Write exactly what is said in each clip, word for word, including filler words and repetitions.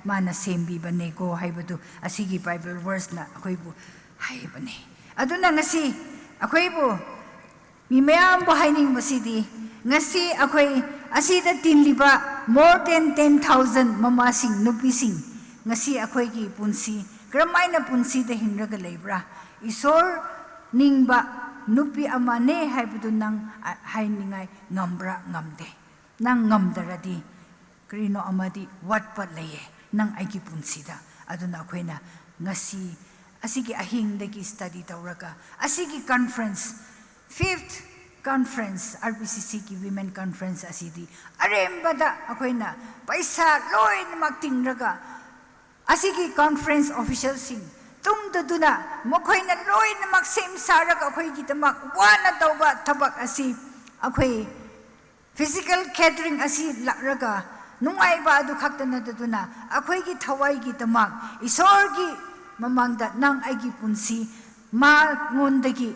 ꯃꯥꯅ ꯁꯦꯝꯕꯤꯕꯅꯦꯀꯣ ꯍꯥꯏꯕꯗꯨ ꯑꯁꯤꯒꯤ Bible verseꯅ ꯑꯩꯈꯣꯏꯕꯨ ꯍꯥꯏꯕꯅꯦ꯫ ꯑꯗꯨꯅ ꯉꯁꯤ ꯑꯩꯈꯣꯏꯕꯨ ꯃꯤ ꯃꯌꯥꯝꯕꯨ ꯍꯥꯏꯅꯤꯡꯕ ꯁꯤꯗꯤ, ꯉꯁꯤ ꯑꯩꯈꯣꯏ ꯑꯁꯤꯗ ꯇꯤꯟꯂꯤꯕ more than ten thousand ꯃꯃꯥꯁꯤꯡ, ꯅꯨꯄꯤꯁꯤꯡ, ꯉꯁꯤ ꯑꯩꯈꯣꯏꯒꯤ ꯄꯨꯟꯁꯤ ꯀꯔꯝꯍꯥꯏꯅ ꯄꯨꯟꯁꯤꯗ ꯍꯤꯡꯔꯒ ꯂꯩꯕ꯭ꯔꯥ? ꯏꯁꯣꯔ ꯅꯤꯡꯕ ꯅꯨꯄꯤ ꯑꯃꯅꯦ ꯍꯥꯏꯕꯗꯨ ꯅꯪ, ꯑ, ꯍꯥꯏꯅꯤꯡꯉꯥꯏ ꯉꯝꯕ꯭ꯔꯥ? ꯉꯝꯗꯦ꯫ ꯅꯪ ꯉꯝꯗ꯭ꯔꯗꯤ ꯀꯔꯤꯅꯣ ꯑꯃꯗꯤ ꯋꯥꯠꯄ ꯂꯩꯌꯦ ꯅꯪ ꯑꯩꯒꯤ ꯄꯨꯟꯁꯤꯗ꯫ ꯑꯗꯨꯅ ꯑꯩꯈꯣꯏꯅ ꯉꯁꯤ ꯑꯁꯤꯒꯤ ꯑꯍꯤꯡꯗꯒꯤ study ꯇꯧꯔꯒ ꯑꯁꯤꯒꯤ conference, fifth conference, R B C Cꯒꯤ women conference ꯑꯁꯤꯗꯤ ꯑꯔꯦꯝꯕꯗ ꯑꯩꯈꯣꯏꯅ ꯄꯩꯁꯥ ꯂꯣꯏꯅꯃꯛ ꯇꯤꯡꯔꯒ ꯑꯁꯤꯒꯤ conference officialꯁꯤꯡ ꯇꯨꯝꯗꯗꯨꯅ ꯃꯈꯣꯏꯅ ꯂꯣꯏꯅꯃꯛ ꯁꯦꯝ ꯁꯥꯔꯒ ꯑꯩꯈꯣꯏꯒꯤꯗꯃꯛ ꯋꯥꯅ ꯇꯧꯕ ꯊꯕꯛ ꯑꯁꯤ ꯑꯩꯈꯣꯏ physical gathering ꯑꯁꯤ ꯂꯥꯛꯂꯒ ꯅꯨꯡꯉꯥꯏꯕ ꯑꯗꯨ ꯈꯛꯇ ꯅꯠꯇꯗꯨꯅ ꯑꯩꯈꯣꯏꯒꯤ ꯊꯋꯥꯏꯒꯤꯗꯃꯛ ꯏꯁꯣꯔꯒꯤ ꯃꯃꯥꯡꯗ ꯅꯪ ꯑꯩꯒꯤ ꯄꯨꯟꯁꯤ ꯃꯉꯣꯟꯗꯒꯤ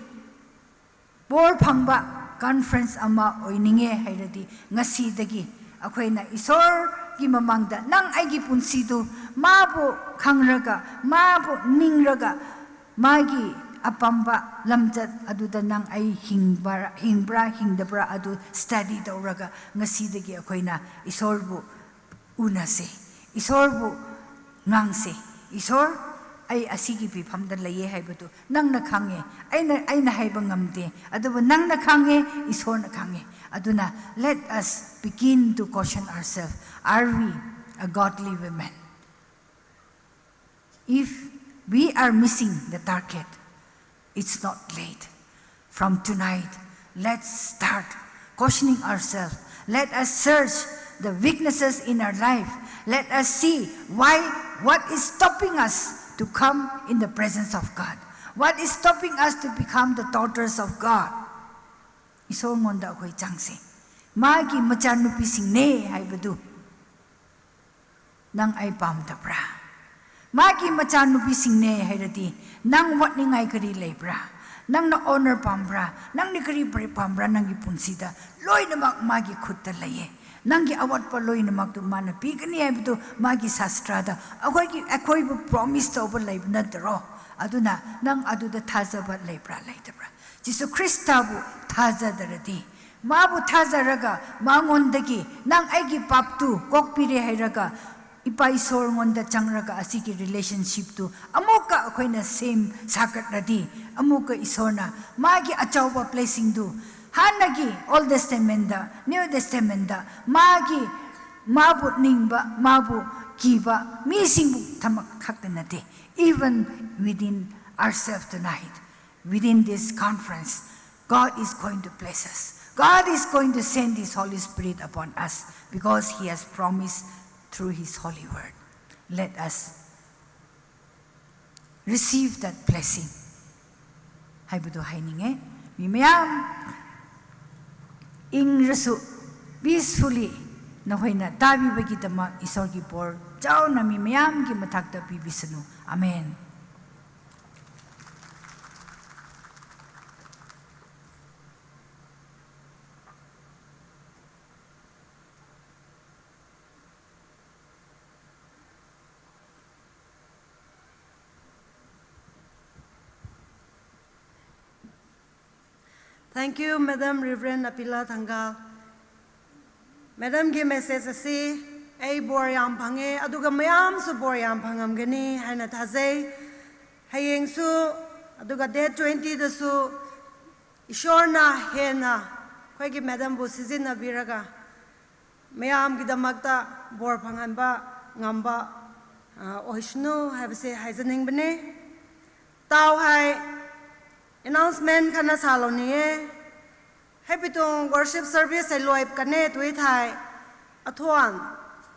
ꯕꯣꯔ ꯐꯪꯕ conference ꯑꯃ ꯑꯣꯏꯅꯤꯡꯉꯦ ꯍꯥꯏꯔꯗꯤ ꯉꯁꯤꯗꯒꯤ ꯑꯩꯈꯣꯏꯅ ꯏꯁꯣꯔꯒꯤ ꯃꯃꯥꯡꯗ ꯅꯪ ꯑꯩꯒꯤ ꯄꯨꯟꯁꯤꯗꯨ ꯃꯥꯕꯨ ꯈꯪꯔꯒ, ꯃꯥꯕꯨ ꯅꯤꯡꯔꯒ, ꯃꯥꯒꯤ ꯑꯄꯥꯝꯕ ꯂꯝꯆꯠ ꯑꯗꯨꯗ ꯅꯪ ꯑꯩ ꯍꯤꯡꯕ꯭ꯔꯥ, ꯍꯤꯡꯕ꯭ꯔꯥ ꯍꯤꯡꯗꯕ꯭ꯔꯥ ꯑꯗꯨ study ꯇꯧꯔꯒ ꯉꯁꯤꯗꯒꯤ ꯑꯩꯈꯣꯏꯅ ꯏꯁꯣꯔꯕꯨ ꯎꯅꯁꯦ꯫ ꯏꯁꯣꯔꯕꯨ ꯉꯥꯡꯁꯦ꯫ ꯏꯁꯣꯔ, ꯑꯩ ꯑꯁꯤꯒꯤ ꯐꯤꯐꯝꯗ ꯂꯩꯌꯦ ꯍꯥꯏꯕꯗꯨ ꯅꯪꯅ ꯈꯪꯉꯦ꯫ ꯑꯩꯅ, ꯑꯩꯅ ꯍꯥꯏꯕ ꯉꯝꯗꯦ꯫ ꯑꯗꯨꯕꯨ ꯅꯪꯅ ꯈꯪꯉꯦ, ꯏꯁꯣꯔꯅ ꯈꯪꯉꯦ꯫ ꯑꯗꯨꯅ, let us begin to question ourselves. Are we a godly women? If we are missing the target, it's not late. From tonight, let's start questioning ourselves. Let us search the weaknesses in our life. Let us see why, what is stopping us to come in the presence of God. What is stopping us to become the daughters of God? ꯏꯁꯣꯔ ꯉꯣꯟꯗ ꯑꯩꯈꯣꯏ ꯆꯪꯁꯦ꯫ ꯃꯥꯒꯤ ꯃꯆꯥꯅꯨꯄꯤꯁꯤꯡꯅꯦ ꯍꯥꯏꯕꯗꯨ ꯅꯪ ꯑꯩ ꯄꯥꯝꯗꯕ꯭ꯔꯥ? ꯃꯥꯒꯤ ꯃꯆꯥꯅꯨꯄꯤꯁꯤꯡꯅꯦ ꯍꯥꯏꯔꯗꯤ, ꯅꯪ ꯋꯥꯠꯅꯤꯡꯉꯥꯏ ꯀꯔꯤ ꯂꯩꯕ꯭ꯔꯥ? ꯅꯪꯅ honor ꯄꯥꯝꯕ꯭ꯔꯥ? ꯅꯪꯅ ꯀꯔꯤ ꯄ꯭ꯔꯤ-, ꯄꯥꯝꯕ꯭ꯔꯥ? ꯅꯪꯒꯤ ꯄꯨꯟꯁꯤꯗ ꯂꯣꯏꯅꯃꯛ ꯃꯥꯒꯤ ꯈꯨꯠꯇ ꯂꯩꯌꯦ꯫ ꯅꯪꯒꯤ ꯑꯋꯥꯠꯄ ꯂꯣꯏꯅꯃꯛꯇꯨ ꯃꯥꯅ ꯄꯤꯒꯅꯤ ꯍꯥꯏꯕꯗꯨ ꯃꯥꯒꯤ ꯁꯥꯁꯇ꯭ꯔꯗ ꯑꯩꯈꯣꯏꯒꯤ, ꯑꯩꯈꯣꯏꯕꯨ promise ꯇꯧꯕ ꯂꯩꯕ ꯅꯠꯇ꯭ꯔꯣ? ꯑꯗꯨꯅ ꯅꯪ ꯑꯗꯨꯗ ꯊꯥꯖꯕ ꯂꯩꯕ꯭ꯔꯥ, ꯂꯩꯇꯕ꯭ꯔꯥ? ꯖꯤꯁꯨ ꯈ꯭ꯔꯤꯁꯇꯕꯨ ꯊꯥꯖꯗ꯭ꯔꯗꯤ, ꯃꯥꯕꯨ ꯊꯥꯖꯔꯒ ꯃꯉꯣꯟꯗꯒꯤ ꯅꯪ ꯑꯩꯒꯤ ꯄꯥꯞꯇꯨ ꯀꯣꯛꯄꯤꯔꯦ ꯍꯥꯏꯔꯒ, ꯏꯄꯥ ꯏꯁꯣꯔ ꯉꯣꯟꯗ ꯆꯪꯔꯒ ꯑꯁꯤꯒꯤ relationship ꯇꯨ ꯑꯃꯨꯛꯀ ꯑꯩꯈꯣꯏꯅ ꯁꯦꯝ ꯁꯥꯒꯠꯂꯗꯤ, ꯑꯃꯨꯛꯀ ꯏꯁꯣꯔꯅ ꯃꯥꯒꯤ ꯑꯆꯧꯕ blessing ꯗꯨ ꯍꯥꯟꯅꯒꯤ Old Testament ꯗ, New Testament ꯗ ꯃꯥꯒꯤ, ꯃꯥꯕꯨ ꯅꯤꯡꯕ, ꯃꯥꯕꯨ ꯀꯤꯕ ꯃꯤꯁꯤꯡꯕꯨ ꯊꯃꯛ ꯈꯛꯇ ꯅꯠꯇꯦ, even within ourselves tonight, within this conference, God is going to bless us. God is going to send His Holy Spirit upon us because He has promised through His holy word. Let us receive that blessing ꯍꯥꯏꯕꯗꯨ ꯍꯥꯏꯅꯤꯡꯉꯦ꯫ ꯃꯤ ꯃꯌꯥꯝ ꯏꯪꯔꯁꯨ peacefully ꯅꯈꯣꯏꯅ ꯇꯥꯕꯤꯕꯒꯤꯗꯃꯛ ꯏꯁꯣꯔꯒꯤ ꯕꯣꯔ ꯆꯥꯎꯅ ꯃꯤ ꯃꯌꯥꯝꯒꯤ ꯃꯊꯛꯇ ꯄꯤꯕꯤꯁꯅꯨ꯫ Amen. Thank you, Madam Reverend Apila Thangal. Madam ki message asi, ꯑꯩ ꯕꯣꯔ ꯌꯥꯝ ꯐꯪꯉꯦ, ꯑꯗꯨꯒ ꯃꯌꯥꯝꯁꯨ ꯕꯣꯔ ꯌꯥꯝ ꯐꯪꯉꯝꯒꯅꯤ ꯍꯥꯏꯅ ꯊꯥꯖꯩ꯫ ꯍꯌꯦꯡꯁꯨ, ꯑꯗꯨꯒ date twenty ꯗꯁꯨ ꯏꯁꯣꯔꯅ ꯍꯦꯟꯅ ꯑꯩꯈꯣꯏꯒꯤ madam ꯕꯨ ꯁꯤꯖꯤꯟꯅꯕꯤꯔꯒ ꯃꯌꯥꯝꯒꯤꯗꯃꯛꯇ ꯕꯣꯔ ꯐꯪꯍꯟꯕ ꯉꯝꯕ, ꯑ, ꯑꯣꯏꯁꯅꯨ ꯍꯥꯏꯕꯁꯦ ꯍꯥꯏꯖꯅꯤꯡꯕꯅꯦ꯫ ꯇꯥꯎ ꯍꯥꯏ announcement ꯈꯔꯅ ꯁꯥꯂꯧꯅꯤꯌꯦ꯫ ꯍꯩ ꯄꯤꯇꯨꯡ worship service ꯍꯩ ꯂꯣꯏ ꯀꯅꯦ ꯇꯨꯏ ꯊꯥꯏ꯫ ꯑꯊꯨꯋꯥꯟ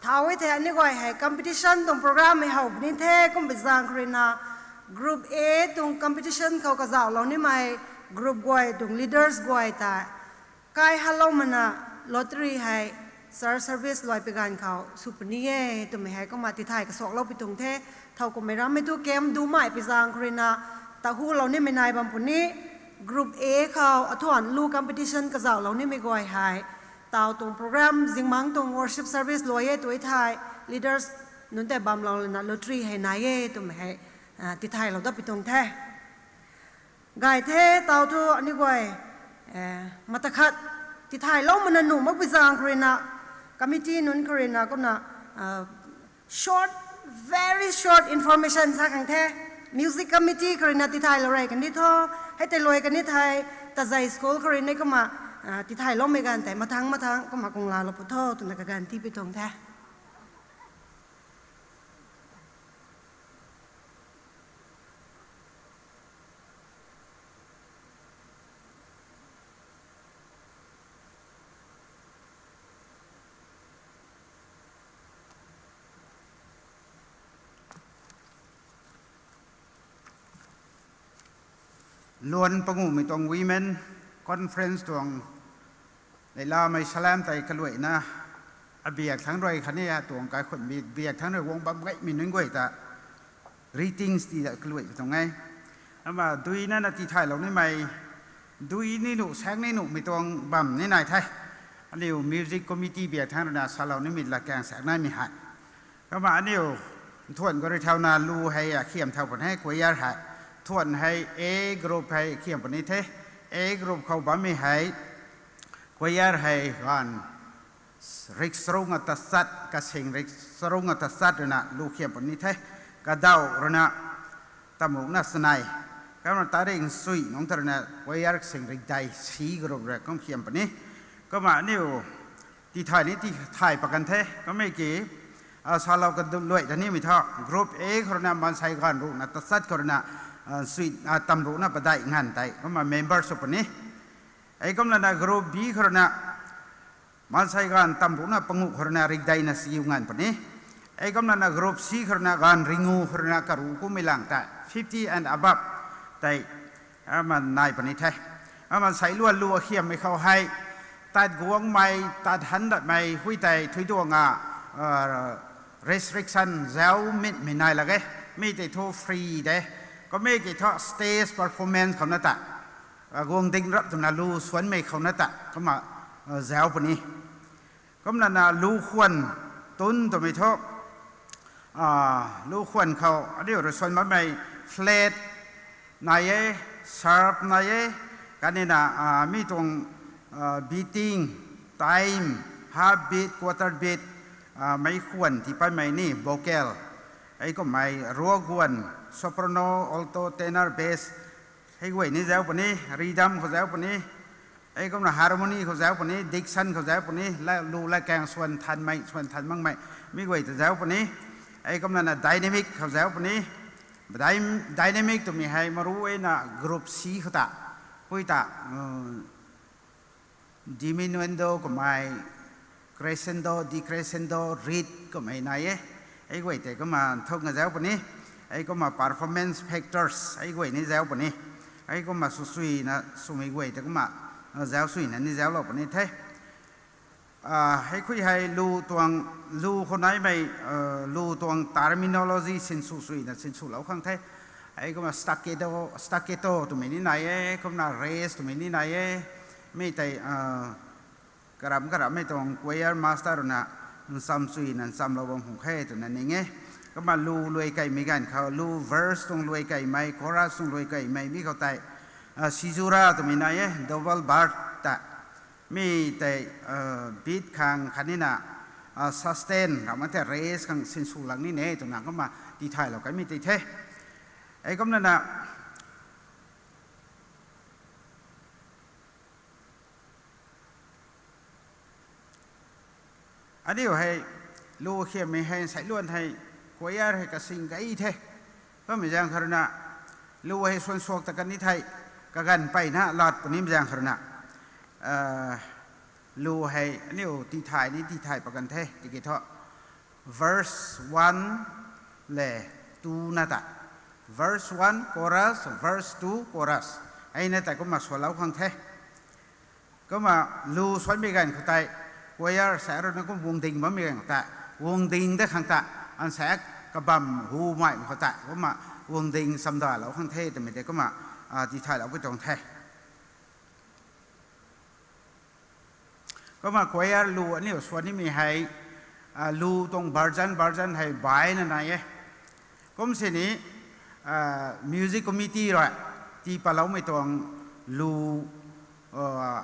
ꯊꯥꯎ ꯍꯩ ꯊꯦ ꯑꯅꯤ ꯒꯣꯏ ꯍꯩ competition ꯇꯨꯡ program ꯍꯩ ꯍꯧꯕꯅꯤ ꯊꯦ ꯀꯨꯝꯕ ꯖꯥꯡ ꯈꯔꯤꯅ group A ꯇꯨꯡ competition ꯈꯧ ꯀꯖꯥꯎ ꯂꯧꯅꯤꯃꯩ group ꯒꯣꯏ ꯇꯨꯡ leaders ꯒꯣꯏ ꯇꯥꯏ꯫ ꯀꯥꯏ ꯍꯜꯂꯧ ꯃꯅ lottery ꯍꯩ church service ꯂꯣꯏ ꯄꯤꯒꯥꯟ ꯈꯥꯎ ꯁꯨꯄꯅꯤꯌꯦ ꯇꯨꯝꯃꯤ ꯍꯩ ꯀꯨꯝꯃ ꯇꯤꯊꯥꯏ ꯀꯁꯣꯛ ꯂꯧ ꯄꯤꯇꯨꯡ ꯊꯦ ꯊꯧ ꯀꯨꯝꯃꯩ ꯔꯥꯝꯃꯩ ꯇꯨ ꯀꯦꯝ ꯗꯨꯃꯥꯏ ꯄꯤꯖꯥꯡ ꯈꯨꯔꯤꯅ ꯇꯍꯨ ꯂꯧꯅꯤꯃꯤ ꯅꯥꯏ ꯕꯝ ꯄꯨꯅꯤ꯫ Group A ꯈꯥꯎ ꯑꯊꯨꯋꯥꯟ ꯂꯨ competition ꯀꯖꯥꯎ ꯂꯧꯅꯤꯃꯤ ꯒꯣꯏ ꯍꯩ ꯇꯥꯎ ꯇꯨꯡ program ꯖꯤꯡꯃꯥꯡ ꯇꯨꯡ worship service ꯂꯣꯏꯌꯦ ꯇꯨꯏ ꯊꯥꯏ leaders Nunc tei bamlou lana lottery hei nai e twmei hei tithaylou dat pi tuang the. Gay the tau thu aniu guay mata khat tithaylou mana nuh makpui zaeng khou ruina, committee nunc khou ruina kumna short, very short information sa khang the. Music committee khou ruina tithaylou rey kani tho, hei tei luai kani thei, Tazei school khou ruina kumna tithayloumei ganv tei mathang mathang kumna kung laalou pu tho twna kaganv tii pi tuang the. Luan panguhmei tuang women conference tuang lelamei salam tei kaluaina, abiak thangc rui khatni atuang kaikhunhmei biak thangc rui guang bam gaymei nunc guay ta greetings ti kaluai tuang e. Ama duina na tithaylou nimei, dui ni nuh saeng ni nuhmei tuang bam ni nai the. Aniu music committee biak thangc ruina salou nimei latkaeng saek naimei hei, kumna aniu nthuan khou rui thauna lu hei akhiam thau pun he choir hei. Nthuan hei A group hei khiam puni the. A group khou bammei hei choir hei ganv rik charuk na tachat, kasing rik charuk na tachat ruina lu khiam puni the. Kadauh ruina tamruna chanei, kumna tarik nchui nungc ta ruina choir kasing rik dei C group rui kum khiam puni. Kumna aniu tithay ni tithay pat kan the. Kummei ki salou kaluai ta nimei thu group A khou ruina maansei ganv ruhna tachat khou ruina tamruna padeih nganv tei kumna member sw puni. Ei kumlana group B khou ruina maansei ganv tamruna panguh khou ruina rik deina siu nganv puni. Ei kumlana group C khou ruina ganv ringu khou ruina karuh kummei lang tei fifty and above tei ama nai puni the. Ama sailuan lu akhiammei khou hei tat guangmei, tat han datmei hui tei thuiduang a restriction zau mitmei nai lak e. Mi tei thu free de. Kummei ki thu stage performance khou na ta guang ding rap twna lu suanmei khou na ta kumna zau puni. Kumlana lu khwan tun twmei thu lu khwan khou aniu rui suan bammei flat nai e, sharp nai e, kanina mi tuang beating, time, half beat, quarter beat, meic khwan tii patmei ni vocal, ei kummei ruak guan, soprano, alto, tenor, bass, hei guay ni zau puni, rhythm khou zau puni, ei kumna harmony khou zau puni, diction khou zau puni, lu latkaeng suan thanmei, suan than makmei, mi guay ta zau puni. Ei kumlana dynamic khou zau puni. Dynamic twmei hei maruina group C khou ta, pui ta diminuendo kummei, crescendo, decrescendo, rit kummei nai e. Ei guay tei kumna nthukna zau puni. Ei kumna performance factors ei guay ni zau puni. Ei kumna swsuina swmei guay tei kumna zau suina ni zaulou puni the. Hei khui hei lu tuang, lu khou naimei, lu tuang terminology sinsw suina sinswlou khang the. Ei kumna staccato, staccato twmei ni nai e, kumna raised twmei ni nai e. Mi tei karamh karamhmei tuang choir master ruina ncham suina nchamlou bam khang khe twna ning e. Kumna lu luai keimei ganv khou lu verse tuang luai keimei, chorus tuang luai keimei mi khou tei caesura twmei nai e, double bar ta. Mi tei beat khang khatnina sustain ramh tei raise khang sinsw lak ni ne twna kumna tithaylou kaimei tei the. Ei kumlana aniu hei lu khiammei hei sailuan hei choir hei kasing gay the. Kummei zaeng khou ruina lu hei suan suak ta kan ni thei, kaganv peyna lat punimei zaeng khou ruina lu hei aniu tithay ni tithay pat kan the tiki thu verse one le two na ta, verse one chorus, verse two chorus, ei na tei kumna suanlou khang the. Kumna lu suanmei ganv khou tei choir sa ruina kum guang ding bammei ganv khou tei guang ding de khang ta, ansaek kabam hu maimei khou tei kumna guang ding chamdalou khang the twmei tei kumna tithaylou pui tuang the. Kumna choir lu aniu suan nimei hei lu tuang version version hei baina nai e. Kum sini music committee rui tii patloumei tuang lu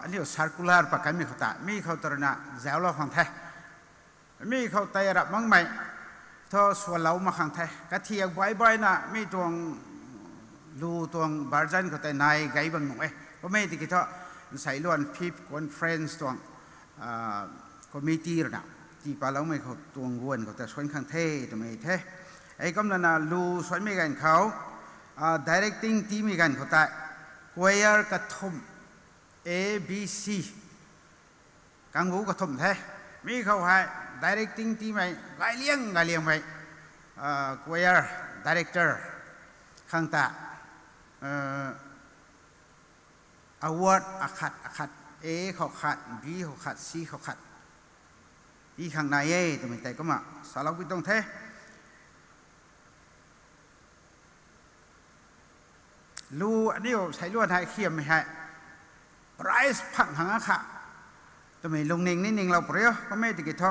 aniu circular pat kanmei khou ta mi khou taruna zauclou khang the. Mi khou tei rap makmei thu swalou mak khang the. Kathiak bai baina mi tuang lu tuang version khou tei nai gay bam nuh e. Kummei tiki thu nsei luan fifth conference tuang committee rui na tii patloumei khou tuang guan khou ta suan khang the twmei the. Ei kumna na lu suanmei ganv khou directing tiimei ganv khou tei choir kathumh, A B C kanggu kathumh the. Mi khou hei directing tiimei gayliang gayliangmei choir director khang ta award akhat akhat, A khou khat, B khou khat, C khou khat tii khang nai e twmei tei kumna saloupui tuang the. Lu aniu seiluan hei khiammei hei prize phang khang akha twmei lungning ni ninglou pw rio. Kummei tiki thu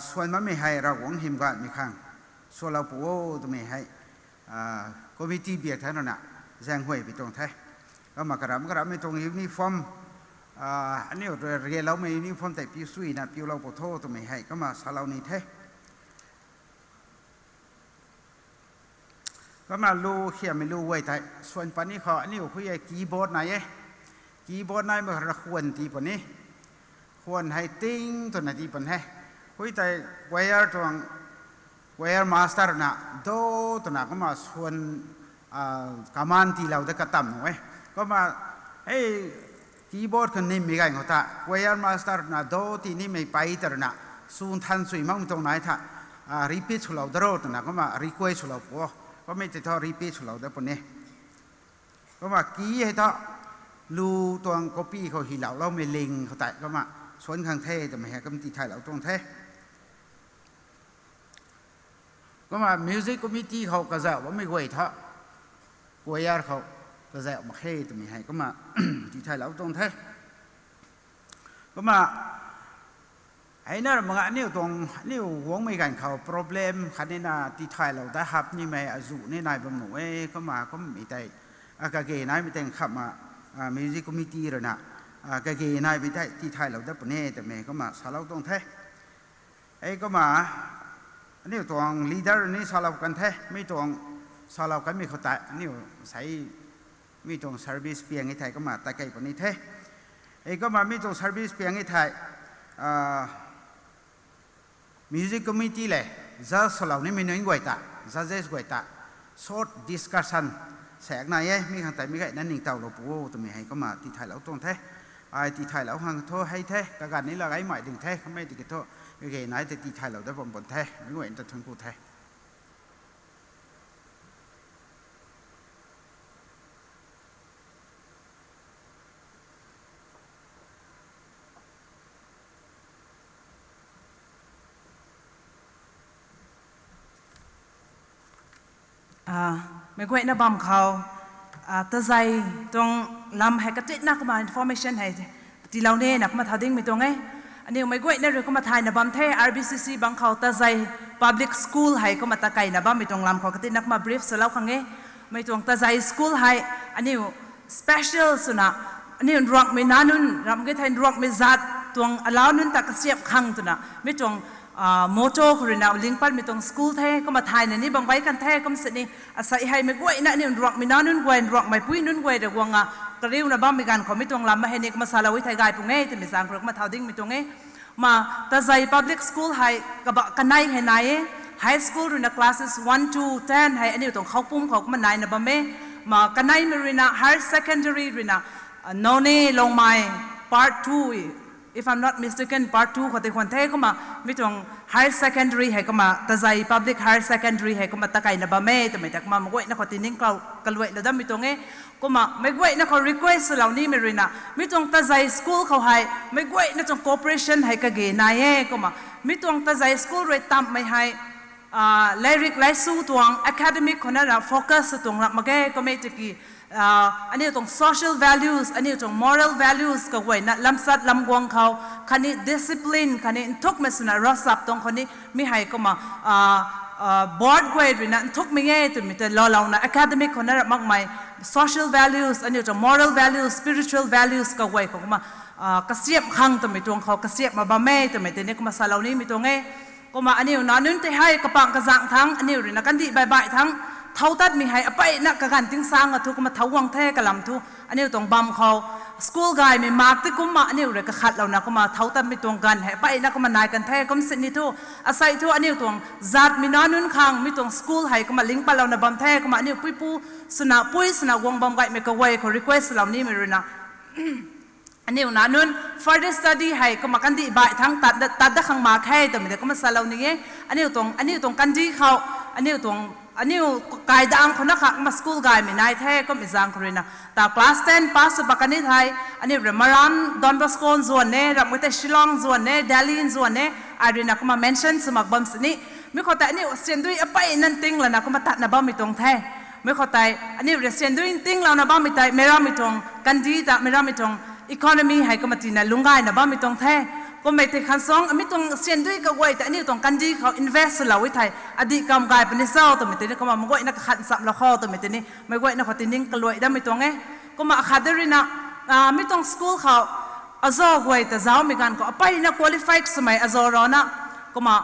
suan bammei hei Ravguangc hym ganhmei khang swalou pu o twmei hei committee biak the rui na zaenghuay pi tuang the. Kumna karam karammei tuang uniform, aniu rialoumei uniform tei piu suina piulou pu tho twmei hei kumna salou ni the. Kumna lu khiammei lu guay tei suan pat ni khou aniu khui e keyboard nai e. Keyboard naimei khou rui na khwan tii puni. Khwan hei ting twna tii pun he. Khui tei choir tuang choir master na do twna kumna suan command tiilou da katam nu e. Kumna hei keyboard khou nimmei ganv khou ta choir master na do tii nimei pei taruna sw nthan sui makmei tuang nai tha repeat swlou da ro twna kumna request swlou pu o. Kummei tei thu repeat swlou da puni. Kumna ki hei thu lu tuang copy khou hylouloumei ling khou tei kumna suan khang the twmei hei kum tithaylou tuang the. Kumna music committee khou kazauh bammei guay thu choir khou kazauh mak khe twmei hei kumna tithaylou tuang the. Kumna heina ra mak aniu tuang aniu guangmei ganv khou problem khatnina tithaylou da hap nimei azuh ni nai bam nuh e. Kumna kummei tei kage naimei tei khamna music committee rui na kage naimei tei tithaylou dat puni twmei kumna salou tuang the. Ei kumna aniu tuang leader ni salou kan the, mi tuang salou kanmei khou tei aniu sei mi tuang service piang e thei kumna takei puni the. Ei kumna mi tuang service piang e thei music committee le judge swlou nimei nunc guay ta, judges guay ta short discussion sak nai e, mi khang tei mi gayna ningtowlou pu o twmei hei kumna tithaylou tuang the. Ai tithaylou khang thu hei the, kaganv ni la gaymei ding the, kummei tiki thu kage nai tei tithaylou dat bam pun the, mi guay ta thuanc ku the. Meic guayna bam khou tazei tuang lam hei katitna kumna information hei tiilou nina kumna thau dingmei tuang e. Aniu meic guayna rui kumna thayna bam the, R B C C bang khou tazei public school hei kumna takeina bammei tuang lam khou katitna kumna brief swlou khang e. Mei tuang tazei school hei aniu special swna aniu nruakmei nac nunc ram ge thei nruakmei zat tuang alauc nunc ta kasiap khang twna mi tuang motto khou ruina lingpatmei tuang school the, kumna thayna ni bam gay kan the. Kum sini asei hei meic guayna aniu nruakmei nac nunc guay, nruakmei pui nunc guay rui guang a kariuna bammei ganv khou mi tuang lam hei ni kumna salou e thei gay pung e twmei zaeng khou rui kumna thau dingmei tuang e. Ma tazei public school hei kabah kanei hei nai e. High school ruina classes one to ten hei aniu tuang khoupum khou kumna naina bam e. Ma kaneimei ruina higher secondary ruina Noney Longmai part two, if I'm not mistaken, part two khou tei khwan the. Kumna mi tuang higher secondary hei kumna tazei public higher secondary hei kumna takeina bam e twmei ta kumna meic guayna khou tining kaluailou dammei tuang e. Kumna meic guayna khou request swlou nimei ruina mi tuang tazei school khou hei meic guayna tuang cooperation hei kage nai e. Kumna mi tuang tazei school rui tamhmei hei lairik laisu tuang academic khou na ra focus tuang ram mak ge. Kummei tiki aniu tuang social values, aniu tuang moral values kaguayna lamsat lamguang khou khatni discipline khatni nthukmei swna ravchap tuang khou ni mi hei kumna board guay ruina nthukmei e twmei tei laalouna academic khou na rap makmei social values, aniu tuang moral values, spiritual values kaguay khou kumna kasiamh khang twmei tuang khou kasiamh ma bam e twmei tei ni kumna salou nimei tuang e. Kumna aniu nac nunc tei hei kapang kazang thangc aniu ruina kandih baih baih thangc thow tatmei hei apeyna kaganv tingsang a thu kumna thow guang the kalam thu aniu tuang bam khou school gaymei mak tei kumna aniu rui kakhatlouna kumna thow tatmei tuang ganv hei apeyna kumna nai kan the kum sini thu asei thu aniu tuang zatmei nac nunc khang mi tuang school hei kumna ling patlouna bam the kumna aniu puipu swna pui swna guang bam gaymei kaguay khou request lou nimei ruina aniu nac nunc further study hei kumna kandih baih thangc tat da khang mak khe twmei tei kumna salou ni e. Aniu tuang aniu tuang kandih khou aniu tuang aniu kaidang khou na kha kumna school gaymei nai the kummei zaeng khou ruina ta class ten pass sw pat kan ni thei aniu rui Maram Don Bosco nzuan e, ramhmei tei Shillong nzuan e, Delhi nzuan e, ai ruina kumna mention sw mak bam sini mi khou tei aniu siandui apeyna nting lana kumna tatna bammei tuang the. Mi khou tei aniu rui siandui nting louna bammei tei meicrammei tuang kandih ta meicrammei tuang economy hei kumna tina lungcgayna bammei tuang the. Kummei tei khansuang mi tuang siandui kaguay tei aniu tuang kandih khou invest swlou e thei adih kam gay puni cho twmei tei ni kumna meic guayna kakhat nchamlou khou twmei tei ni meic guayna khou tining kaluai damei tuang e. Kumna akhat de ruina mi tuang school khou azau guay ta zaumei ganv khou apeyna qualified swmei azau rana kumna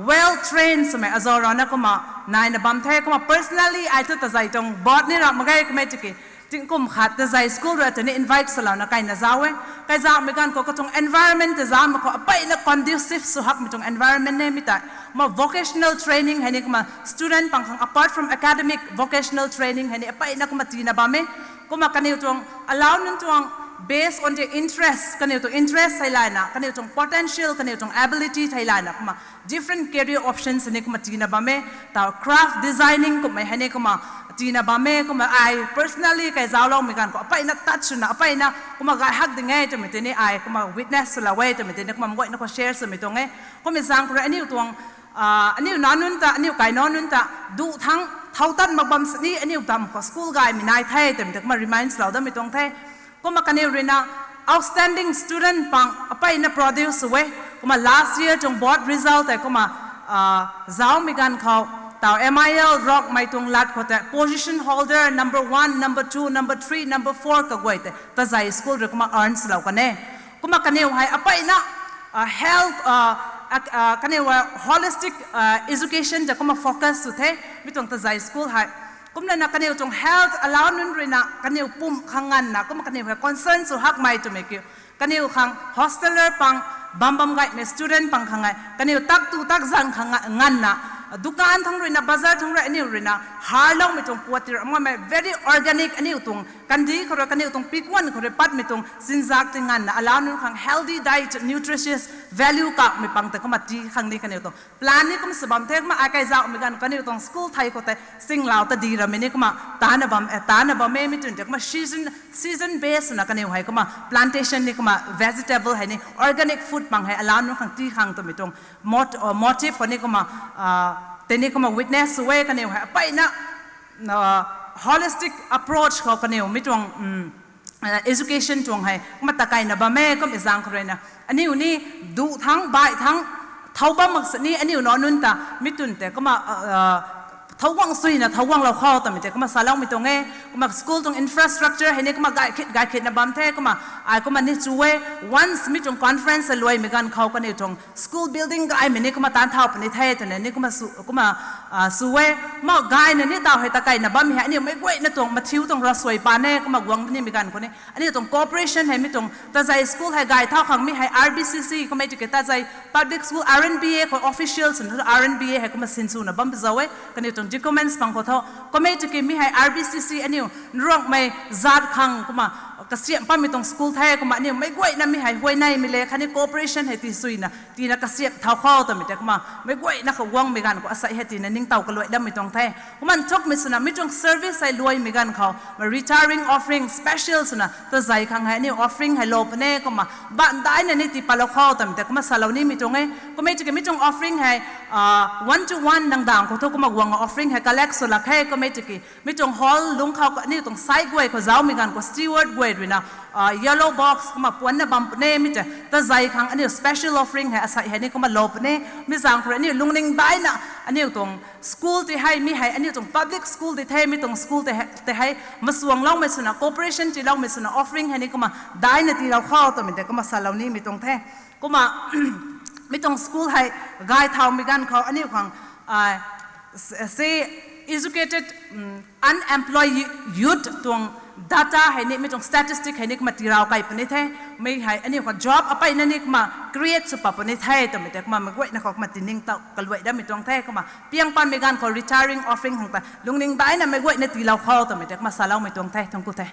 well trained swmei azau rana kumna naina bam the. Kumna personally ai thu tazei tuang board ni ramh mak ge kummei tiki tingkum khat tazei school rui tei ni invite swlouna kaina zau e. Kaizaumei ganv khou katuang environment tei zaumei khou apeyna conducive sw hakmei tuang environment ne mi tei kumna vocational training hei ni kumna student pang khang apart from academic vocational training hei ni apeyna kumna tina bam e. Kumna kaniw tuang alau nunc tuang based on the interest, kaniw tuang interest theilayna kaniw tuang potential kaniw tuang ability theilayna kumna different career options ni kumna tina bam e. Tau craft designing kummei hei ni kumna tina bam e. Kumna ai personally kaizaucloumei ganv khou apeyna touch swna apeyna kumna gay hak ding e twmei tei ni ai kumna witness swlou e twmei tei ni kumna meic guayna khou share swmei tuang e. Kummei zaeng khou rui aniu tuang aniu nac nunc ta aniu kainac nunc ta duh thangc thow tat mak bam sini aniu dam khou school gaymei nai the twmei tei kumna remind swlou damei tuang the. Kumna kaniw ruina outstanding student pang apeyna produce sw e. Kumna last year tuang board result tei kumna zaumei ganv khou tau M I L Rongmei tuang lat khou tei position holder number one, number two, number three, number four kaguay tei tazei school rui kumna earn swlou kan e. Kumna kaniw hei apeyna health kaniw holistic education ta kumna focus sw the mi tuang tazei school hei. Kumlana kaniw tuang health alau nunc ruina kaniw pumc khang nganvna kumna kaniw hei concern sw hakmei twmei kiu kaniw khang hosteler pang bam bam gaymei student pang khang e kaniw tak tu tak zan khang nganvna dukan thangc ruina bazar thangc rui aniu ruina harloumei tuang puat ti ramh ngammei very organic aniu tuang kandih khou rui kaniw tuang pikuan khou rui patmei tuang chinzak ti nganvna alau nunc khang healthy diet nutritious value kakmei pang tei kumna ti khang ni kaniw tuang plan ni kumna sw bam the. Kumna ai kaizauhmei ganv kaniw tuang school thei khou tei singlau ta di ramei ni kumna tana bam e tana bam e mi tun tei kumna season season based swna kaniw hei kumna plantation ni kumna vegetable hei ni organic food pang hei alau nunc khang ti khang twmei tuang motive khou ni kumna tei ni kumna witness sw e. Kaniw hei apeyna holistic approach khou kaniw mi tuang education tuang hei kumna takaina bam e. Kummei zaeng khou ruina aniu ni duh thangc baih thangc thow bam mak sini aniu nac nunc ta mi tun tei kumna thow guang suina thow guanglou khou twmei tei kumna saloumei tuang e. Kumna school tuang infrastructure hei ni kumna gay khit gay khitna bam the. Kumna ai kumna ni chu e once mi tuang conference hei luaimei ganv khou kaniw tuang school building gaymei ni kumna taanc thau puni the twna ni kumna kumna sw e. Kumna gayna ni tau hei takaina bammei hei aniu meic guayna tuang mathiu tuang ravsuai pa ne kumna guang nimei ganv khou ni aniu tuang cooperation hei mi tuang tazei school hei gay thau khang mi hei R B C C kummei tiki tazei public school R N B A khou official swna R N B A hei kumna sinswna bam pazau e kaniw tuang documents pang khou tho. Kummei tiki mi hei R B C C aniu Rongmei zat khang kumna kasiamh pammei tuang school the, kumna aniu meic guayna mi hei huayneymei le khatni cooperation hei tii suina tiina kasiamh thau khou twmei tei kumna meic guayna khou guangmei ganv khou asei hei tiina ningtow kaluai dammei tuang the. Kumna nthukmei swna mi tuang service hei luaimei ganv khou ma retiring offering special swna tazei khang hei aniu offering hei lou puni, kumna bandaina ni tii patlou khou twmei tei kumna salou nimei tuang e. Kummei tiki mi tuang offering hei one to one nang dang khou thu kumna guang offering hei collect sw lak khe. Kummei tiki mi tuang hall lungc khou aniu tuang sai guay khou zaumei ganv khou steward guay ruina yellow box kumna puanna bam puni, mi tei tazei khang aniu special offering hei asei hei ni kumna lou puni. Mi zaeng khou rui aniu lungning daina aniu tuang school tei hei mi hei aniu tuang public school tei the, mi tuang school tei hei masuangloumei swna cooperation tiiloumei swna offering hei ni kumna daina tiilou khou twmei tei kumna salou nimei tuang the. Kumna mi tuang school hei gay thaumei ganv khou aniu khang se educated unemployed youth tuang data hei ni mi tuang statistic hei ni kumna tiirau kai puni the. Mi hei aniu khang job apeina ni kumna create sw pat puni the twmei tei kumna meic guayna khou kumna tiningtow kaluai dammei tuang the. Kumna piang pammei ganv khou retiring offering khang ta lungning daina meic guayna tiilou khou twmei tei kumna saloumei tuang the. Thangc ku the.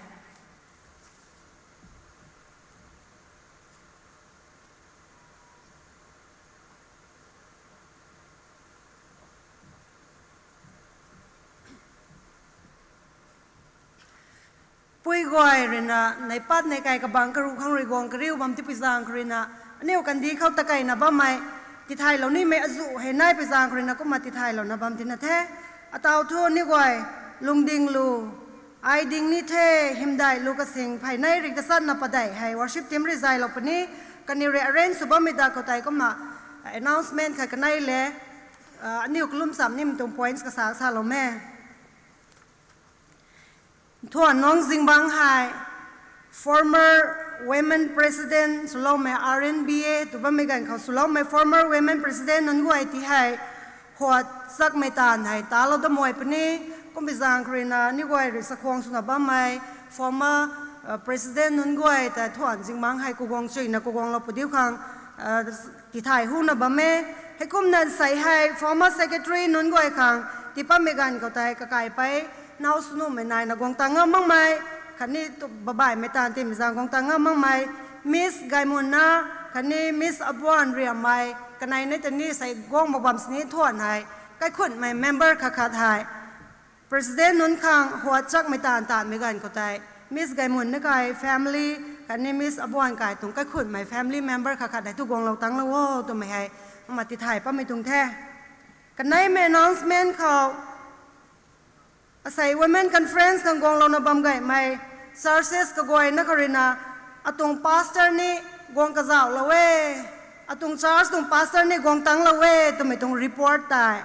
Pui guay ruina neihpat neih kai kabangc karuh khang rui guang kariu bam tipui zaeng khou ruina aniu kandih khou takeina bammei tithaylou nimei azuh hei naipui zaeng khou ruina kumna tithaylouna bam tina the. Ataw thu ni guay lungding lu, ai ding ni the, hymdaih lu kasing phay nei rik tachatna padeih hei worship team rui zaylou puni. Kaniw rui arrange sw bammei da khou tei kumna announcement khat kanei le aniu kalum cham nimei tuang points kasa salou me. Thuan nung zingbangc hei former women president swloumei R N B A tw bammei ganv khou swloumei former women president nunc guay ti hei huat chakmei taanv hei talou damuai puni. Kumbei zaeng khou ruina ni guay rui chakhwang swna bammei former president nunc guay tei thuan zingbangc hei kaguang chuina kaguanglou pu diu khang tithay huna bam e. Heikumna nsei hei former secretary nunc guay khang tiipammei ganv khou tei kakaipei now swnuhmei naina guang tang ngam makmei khatni baihmei taanv tiimei zaeng guang tang ngam makmei Miss Gaimunna khatni Miss Abuan Riammei kanei nei tei ni sei guang mak bam sini thuan hei kaikhunhmei member khat khat hei president nunc khang huat chakmei taanv taanmei ganv khou tei Miss Gaimunna kai family khatni Miss Abuan kai tuang kaikhunhmei family member khat khat hei tu guanglou tanglou o twmei hei kumna tithay pammei tuang the. Kaneimei announcement khou asei women conference khang guanglouna bam gaymei churches kaguayna khou ruina atuang pastor ni guang kazauhlou e, atuang church tuang pastor ni guang tanglou e twmei tuang report tei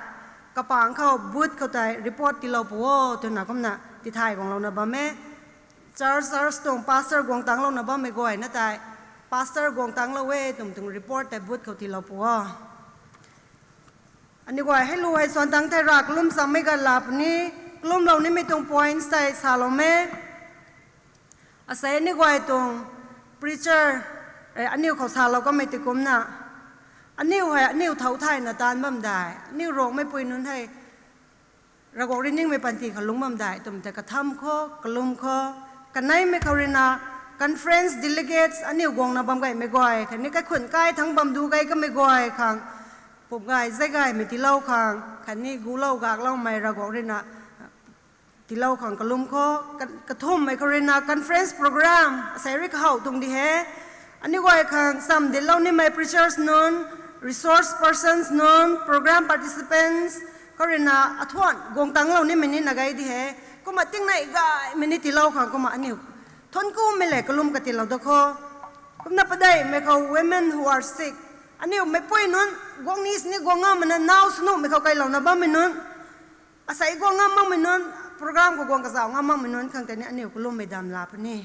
kapangc khou booth khou tei report tiilou pu o twna kumna tithay guanglouna bam e. Church church tuang pastor guang tanglouna bammei guayna tei pastor guang tanglou e twmei tuang report tei booth khou tiilou pu o. Ani guay hei lu hei suan tang thei ra kalum chammei ganv la puni, kalumlou nimei tuang points tei salou me. Asei ani guay tuang preacher aniu khou salou kamei ti kumna aniu hei aniu thau thayna taanc bam dei, aniu Ruangmeipui nunc hei Ravguangc riningmei panty khou lungc bam dei twmei tei katham khou kalum khou kaneimei khou ruina conference delegates aniu guangna bam gaymei guay khatni kaikhunc kai thangc bam du gay kamei guay khang pumgay zaygaymei tiilou khang khatni gulou gakloumei Ravguangc ruina tiilou khang kalum khou kathumhmei khou ruina conference program asei rui kahow tuang di he. Ani guay khang cham dinclou nimei preachers nunc, resource persons nunc, program participants khou ruina athuan guang tanglou nimei ni na gay di he. Kumna tingnei gaymei ni tiilou khang kumna aniu thuanc kumei le kalum katiilou da khou kumna padeihmei khou women who are sick, aniu meicpui nunc guang ni sini guang ngammei na now swnuhmei khou kailouna bammei nunc asei guang ngam makmei nunc, program khou guang kazauh ngam makmei nunc khang tei ni aniu kalummei dam la puni.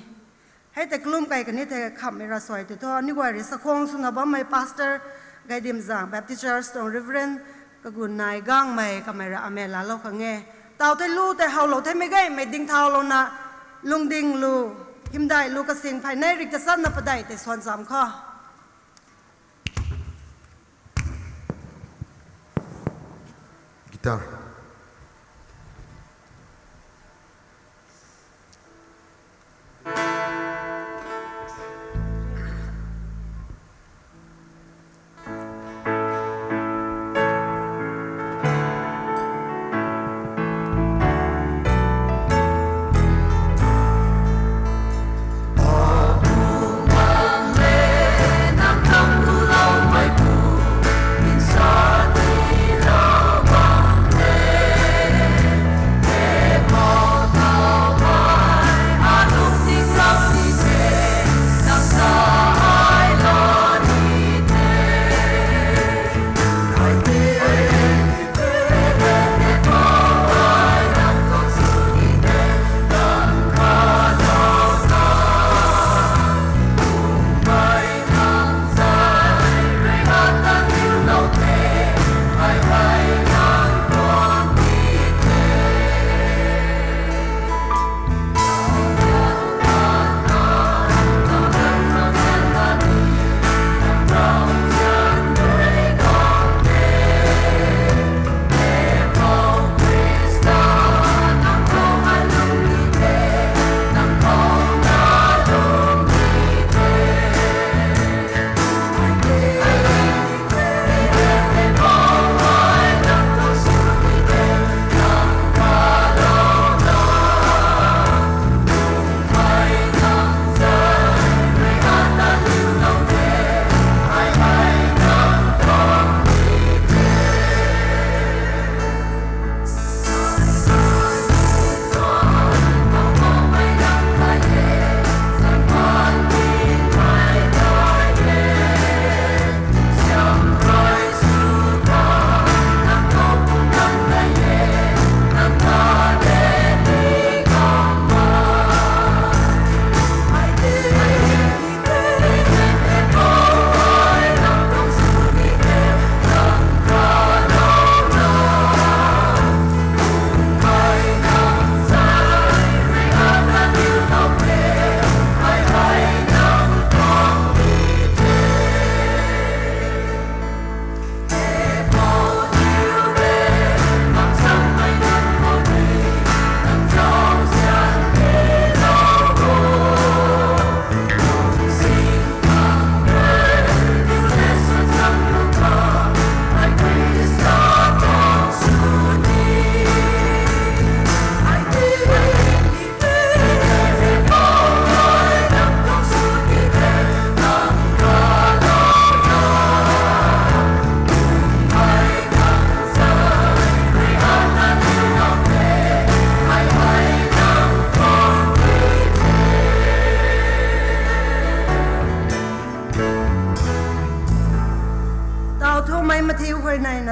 Hei tei kalum kai kani thei khamhmei ravsuai tei thu ani guay rui chakhwang swna bammei pastor Gaidim Zang Baptist Church tuang Reverend Kagun Nai Gangmei kamei rui amen laalou khang e. Taw tei lu tei howlou theimei gaymei dingthaulouna lungding lu, hymdaih lu kasing phay nei rik tachatna padeih tei suan cham khou guitar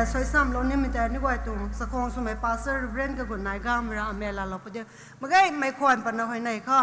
Suaisamlou nimei tei ni guay tuang chakhwang swmei Pastor Reverend kagun nai gamei ra amei laalou pu de. Mak ge, mei khwan patna huayney kha.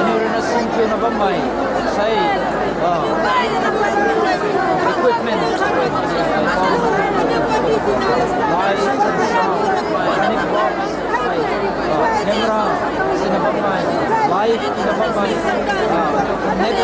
Aniu rui na singkiuna bammei, sei, ah, equipment, light, sound, camera, sina bammei, light, sina bammei, ah, net,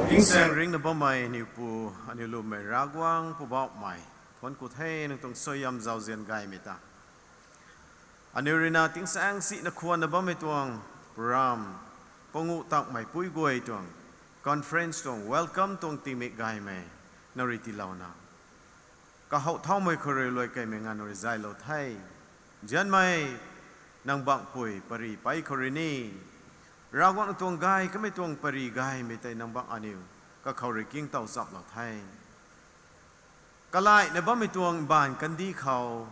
Tingsaeng ringna bammei aniu Pu, aniu Lwmmei Ravguangc Poubauhmei, thuanc ku the nang tuang suaihiam zauzian gaymei ta. Aniu rui na tingsaeng sihna khwanna bammei tuang program, panguh takmei pui guay tuang, conference tuang, welcome tuang tingmik gaymei, nang rui tiilouna, kahaw thaumei khou rui luai keymei nganv rui zaylou the. Nzianmei, nang bangpui pary pei khou rui ni, Ravguangc tuang gay kamei tuang pary gaymei tei nang bangc aniu kakhou rui kingtow chaplou the. Kalaihna bammei tuang mbaanv kandih khou,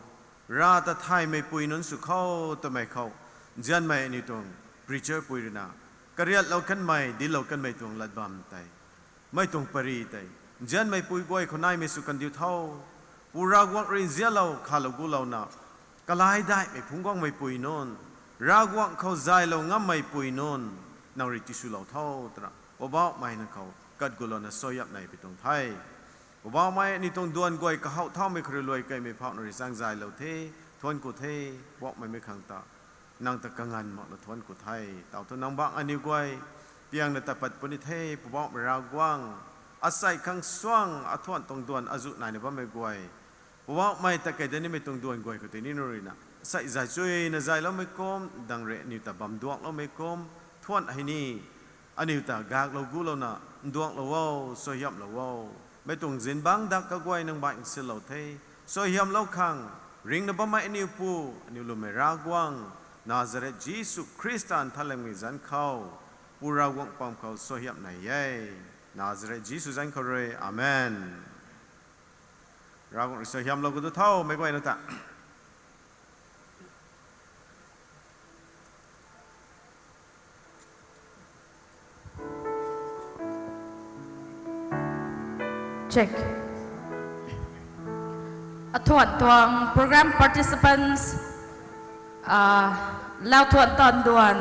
Rav ta thaymei pui nunc sw khou twmei khou, nzianmei aniu tuang preacher pui rui na, kariatlou kanmei, dinclou kanmei tuang lat bam tei, mei tuang pary tei, nzianmei pui guay khou naimei sw kandiu tho. Pu Ravguangc rui nzianlou khalou gulouna, kalai daihmei phungc guangmei pui nunc, Ravguangc khou zaylou ngammei pui nunc, nang rui tiswlou tho twna Poubauhmei nang khou kat gulouna suaihiam nei pi tuang the. Poubauhmei, aniu tuang duan guay kahaw thaumei khou rui luai keymei phauh nang rui zaeng zaylou the, thuanc ku the, Poubauhmei mei khang ta, nang ta kanganv mak la thuanc ku the. Tau thu nang bangc aniu guay piangna tat pat puni the, Poubauhmei Ravguangc, asei khang suang athuan tuang duan azuh naina bammei guay, Poubauhmei ta kei da nimei tuang duan guay khou tei ni nang rui na asei zay chuyna zayloumei kum, dang rui aniu ta bam duangloumei kum, thuan hei ni, aniu ta gaklou gulouna nduanglou o, suaihiamlou o. Mei tuang zingbangc dak kaguay nang baih nsilou the. Suaihiamlou khang, ringna bammei aniu Pu, aniu lwmmei Ravguangc, Nazareth Jisu Khrista nthanliangmei zanc khou, Pu Ravguangc pam khou suaihiam nai e. Nazareth Jisu zanc khou rui, amen. Ravguangc rui suaihiamlou khou tu tho, meic guayna ta. Check. Athuan tuang program participants, ah, lauthuan taanv duan,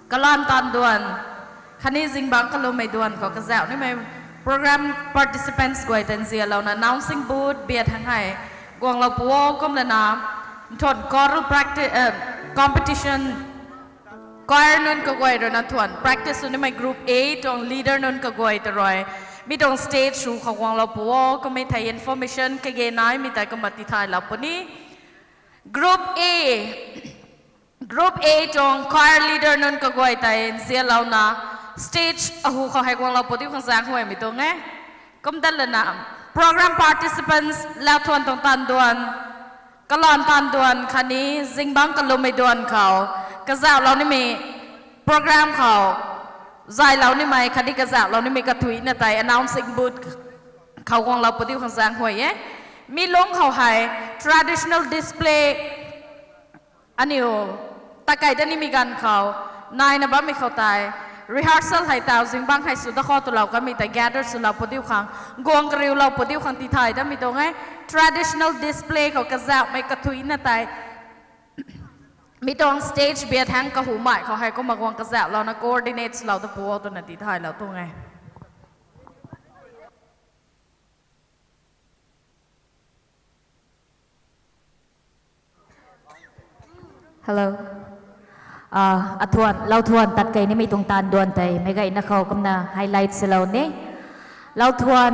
kalaan taanv duan, khatni zingbangc kalwmmei duan khou kazauh nimei program participants guay ta nzianlouna announcing booth biat hang hei guanglou pu o. Kumlana nthuan choral practice, eh, competition, choir nunc kaguay rui na thuan practice sw nimei group A tuang leader nunc kaguay ta rui mi tuang stage sw khou guanglou pu o. Kummei thei information kage naimei tei kumna tithaylou puni. Group A, Group A tuang choir leader nunc kaguay tei nzianlouna stage ahu khou hei guanglou pu diu khang zaeng huaymei tuang e. Kumdatlana program participants lauthuan tuang taanv duan, kalaan taanv duan khatni zingbangc kalwmmei duan khou kazauhlou nimei program khou zaylou nimei khatni kazauhlou nimei kathuicna tei announcing booth khou guanglou pu diu khang zaeng huay e. Mi lungc khou hei traditional display aniu tatkei dat nimei ganv khou naina bammei khou tei rehearsal hei taw zingbangc hei sw dat khou twlou kanmei tei gather swlou pu diu khang, guang kariulou pu diu khang tithay datmei tuang e. Traditional display khou kazauhmei kathuicna tei mi tuang stage biat hang kahumei khou hei kumna guang kazauhlouna coordinate swlou ta pu o twna tithaylou tuang e. Hello. Ah, athuan, lauthuan tatkei nimei tuang taanv duan tei meic guayna khou kumna highlight swlou ni. Lauthuan